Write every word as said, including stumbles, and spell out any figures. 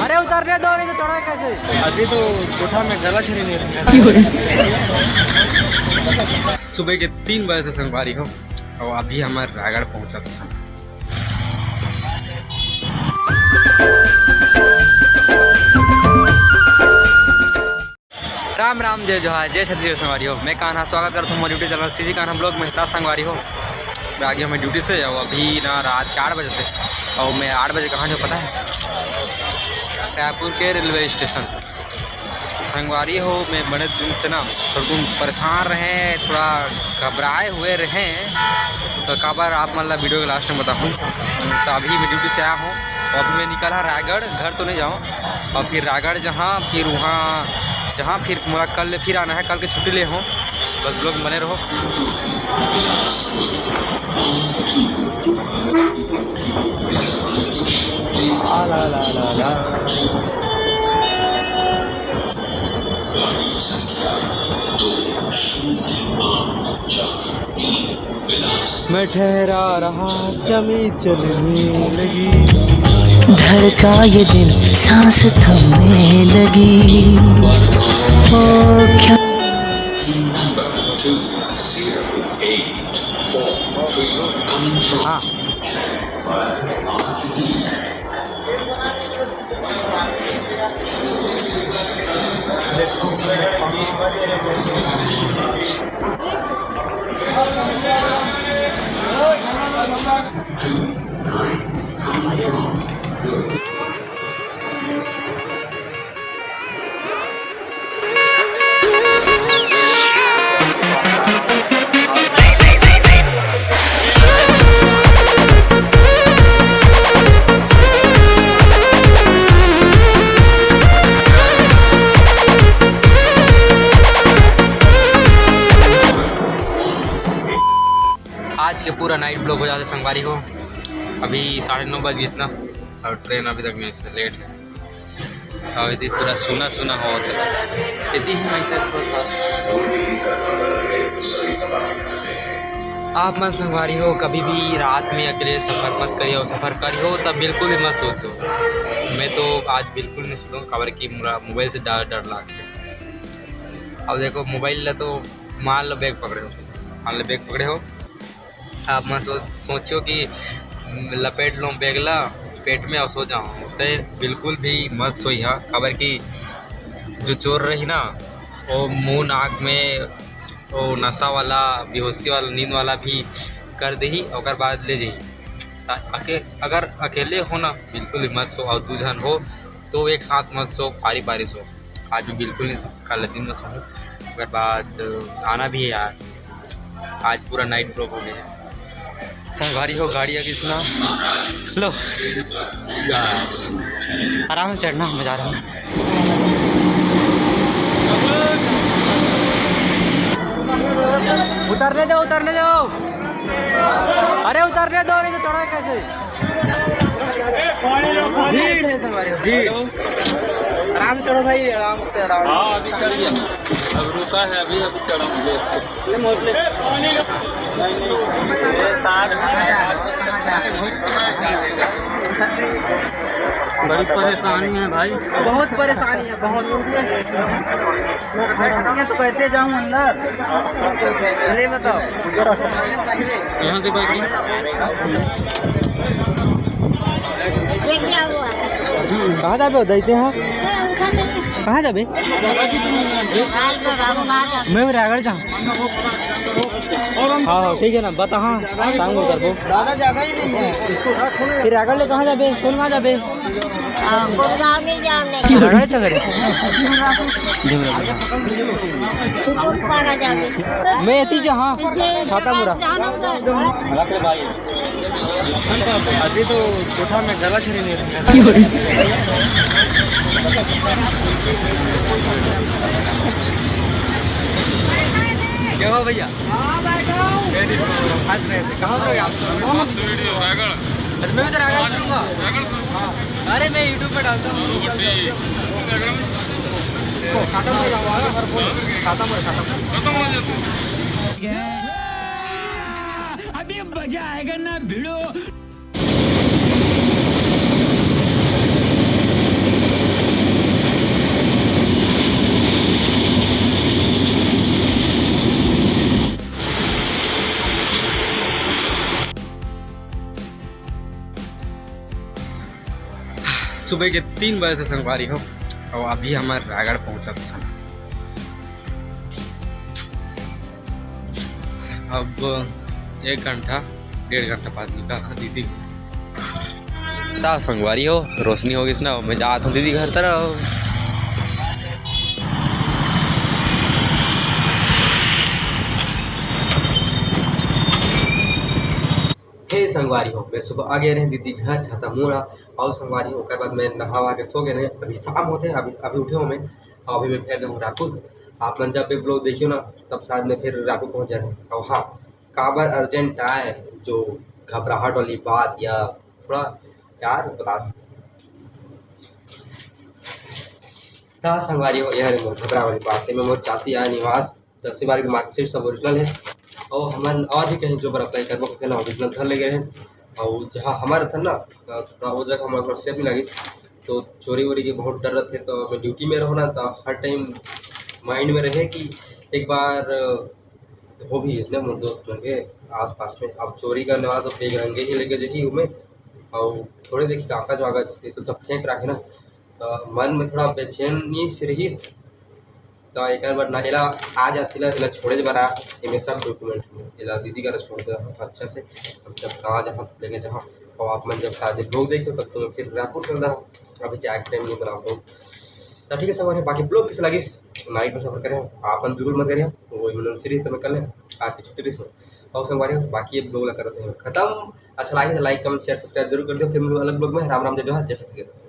अरे उतरने दो, नहीं तो चढ़ाई कैसे? अभी तो कोठा में गला छड़ी नहीं रखा। सुबह के तीन बजे से संगवारी हो, और अभी हमर रायगढ़ पहुंचत हन। राम राम, जय जोहार, जय छत्तीसगढ़ संगवारी हो। मैं कान्हा, स्वागत करता हूँ मोर YouTube channel CG Kanha blog में। ता संगवारी हो, मैं आ गया हूँ मैं ड्यूटी से, और अभी ना रात के आठ बजे से, और मैं आठ बजे कहाँ जो पता है, रायपुर के रेलवे स्टेशन। संगवारी हो, मैं बड़े दिन से ना थोड़ा परेशान रहे, थोड़ा घबराए हुए रहे, तो काबर आप मन ला वीडियो के लास्ट में बताहूँ। तो अभी मैं ड्यूटी से आया हूँ, तो अभी मैं निकला रायगढ़, घर तो नहीं जाऊँ, और फिर रायगढ़ जहाँ, फिर वहाँ जहाँ, फिर मोला कल फिर आना है, कल के छुट्टी ले हूँ। बस ब्लॉग में बने रहो। मैं ठहरा रहा, जमी चलने लगी। धड़का ये दिल, सांस थमने लगी। ओ क्या आज के पूरा नाइट ब्लॉग हो जाता संगवारी हो। अभी साढ़े नौ बज गइस ना, और ट्रेन अभी तक नहीं से लेट है। और यदि पूरा सुना सुना हो तो यदि ही मैं से थोड़ा सा आप मन संगवारी हो, कभी भी रात में अकेले सफर मत करियो। सफर करियो तब बिल्कुल भी मत सोचो। मैं तो आज बिल्कुल नहीं सोचूँ, काबर कि मोला मोबाइल से डर डर लगथे। अब देखो, मोबाइल ला तो मान लो बैग पकड़े हो, मान लो बैग पकड़े हो, आप मत सो-, सोचियो कि लपेट लो बैग ला पेट में और सो जाओ, उसे बिल्कुल भी मत सोइहा, काबर कि जो चोर रही ना, वो मुंह नाक में वो नशा वाला, बेहोशी वाला, नींद वाला भी कर देही, ओकर बाद ले जाही। ता-, अके-, अगर अकेले हो ना, बिल्कुल भी मत सो, और दू झन हो तो एक साथ मत सो, पारी पारी सो। आज मैं बिल्कुल नहीं सो, कल दिन में सोऊँ, ओकर बाद आना भी है यार। आज पूरा नाइट ब्लॉग हो गया है। संगवारी हो, गाड़ी आ गइस ना, लो, आराम से चढ़ना, मैं जा रहा हूँ। उतरने दो, उतरने दो, अरे उतरने दो, नहीं तो चढ़ाई कैसे? भीड़ है संगवारी, भीड़। आराम से चढ़ो भाई, आराम से, आराम से। हाँ, अभी चढ़िए, अब रुका है, अभी अभी चढ़ेंगे। ले, मोड़ ले। बड़ी परेशानी है भाई। बहुत परेशानी है, बहुत। मैं तो कैसे जाऊँ अंदर? ले बताओ। यहाँ से बैठ। ये क्या हुआ? कहाँ जाबे हो? दैते हैं। कहाँ जाबे? मैं रायगढ़ जाऊँ। हाँ, हाँ, ठीक है ना, बता, हाँ, शाम को करबो। फिर रायगढ़ ले कहाँ जाबे? कौन वहाँ जाबे? हाँ, गुड़गांव में जाने। रायगढ़ चल रहे? देवरा। कुकुरपाड़ा जाने। मैं एती जा, हाँ, छाता मुड़ा। रख ले भाई। अभी तो कोठा में गला छड़ी नहीं रखा। क्या हुआ भैया? Very good। हंस रहे थे। कहाँ से हो आप? रायगढ़। अच्छा, मैं भी तो रायगढ़ से हूँ। रायगढ़ से? हाँ। अरे, मैं YouTube पे डालता हूँ। हाँ, वो ठीक। रायगढ़ में? खत्म हो जावा, हर कोई खत्म हो, खत्म। खत्म हो जाते। अभी मजा आएगा ना भिड़ो। सुबह के तीन बजे से संगवारी हो, और अभी हमर रायगढ़ पहुंचत हन। अब एक घंटा, डेढ़ घंटा बाद निकल दीदी। ता संगवारी हो, रोशनी हो गइस ना, मैं जात हूँ दीदी घर तरफ। हे संगवारी हो, मैं सुबह आ गए रहे दीदी घर छाता मोड़ा, और संगवारी हो, ओकर बाद मैं नहा वहा के सो गए रहे। अभी शाम होते, अभी अभी उठे हो मैं, और अभी मैं फिर जाऊँ रायपुर। आप मन जब भी ब्लॉग देखियो ना, तब शायद मैं फिर रायपुर पहुँच जा रहे। और हाँ, काबर अर्जेंट आए, जो घबराहट वाली बात या थोड़ा यार बता। ता संगवारी हो, यह रे मोर घबरा वाली बात है। मैं मोर जाति आय निवास दसवीं बारह की मार्कशीट सब ओरिजिनल है, और हमन और भी कहीं जो बर अप्लाई करबो करके ना ओरिजिनल धर ले गए हैं। और जहाँ हमारे था ना, तो थोड़ा वो जगह हमारे को सेफ नहीं लगी, तो चोरी वोरी के बहुत डर रहते। तो मैं ड्यूटी में रहो ना, तो हर टाइम माइंड में रहे कि एक बार हो भी इसने मोर दोस्त मन के आसपास में, अब चोरी करने वाला तो फेंक रहेंगे ही लेके जही उमे, और थोड़े देखी कागज वागज ये तो सब फेंक रखे ना, तो मन में थोड़ा बेचैनी से रहिस। तो एक बार ना एला आ जाती ला, एला छोड़े बर आ, एमे सब डॉक्यूमेंट में एला दीदी करा छोड़ दे अच्छा से। अब जब कहाँ जहाँ लेके जहाँ, और आप मन जब शादी ब्लॉग देखियो तब तुम्हें फिर रायपुर चल रहा। अभी जाए टाइम नहीं बना ब्लॉग। तो ठीक है संगवारी, बाकी ब्लॉग किस लगिस, नाइट में सफर करें, आप मन बिल्कुल मत करिए, वो इमरजेंसी रही तो मैं कर लें आज की छुट्टी रही। और संगवारी बाकी ये ब्लॉग ला करते हैं खत्म। अच्छा लगे तो लाइक कमेंट शेयर सब्सक्राइब जरूर कर दो। फिर मिलूँ अलग ब्लॉग में। राम राम, जय जोहार, जय छत्तीसगढ़।